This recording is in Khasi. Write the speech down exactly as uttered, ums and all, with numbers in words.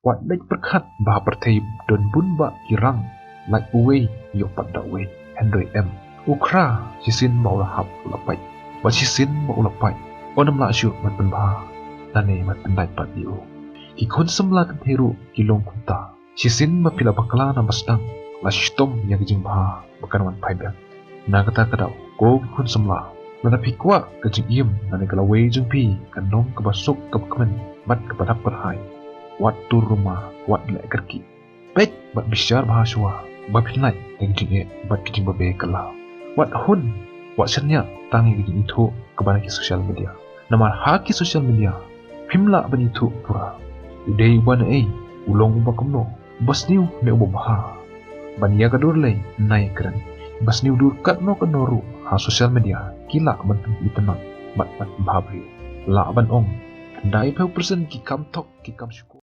Wat leit pyrkhat ba ha pyrthei don bun bah ki rang, lait uwei ïoh pat da uwei. Hynrei em, u khra shisien ba u la hap u la pait, bad shisien ba u la pait, un ym lah shuh ban pynbha lane ban pyndait pat ïa u. Ki khun samla kynthei ruh ki long kumta. Shisien ba phi la bakla na ba sdang, la shitom ïa ka jingbha ba kan wan phai biang. Na kata ka daw, ko ki khun samla, lada phi kwah ka jingim lane ka lawei jong phi kan long kaba suk, kaba kmen bad kaba dap kyrhai, wat tur ruma, wat leh kyrkieh. Peit bad bishar bha shuwa ba phin lait ïa ka jingeh bad ka jingbabe kylla. Wat hun, wat shaniah tang ïa ka jingithuh kaba na ki social media. Namar ha ki social media phim lah ban ithuh pura u dei uba naei, u long uba kumno, uba sniew ne uba bha. Ban ïa ka dur lei na ïa kren, ba sniew dur katno katno ruh ha social media ki lah ban pynpli tynat bad ban pynbha briew. Lah ban ong, khyndai phew percent ki kam thok, ki kam shukor.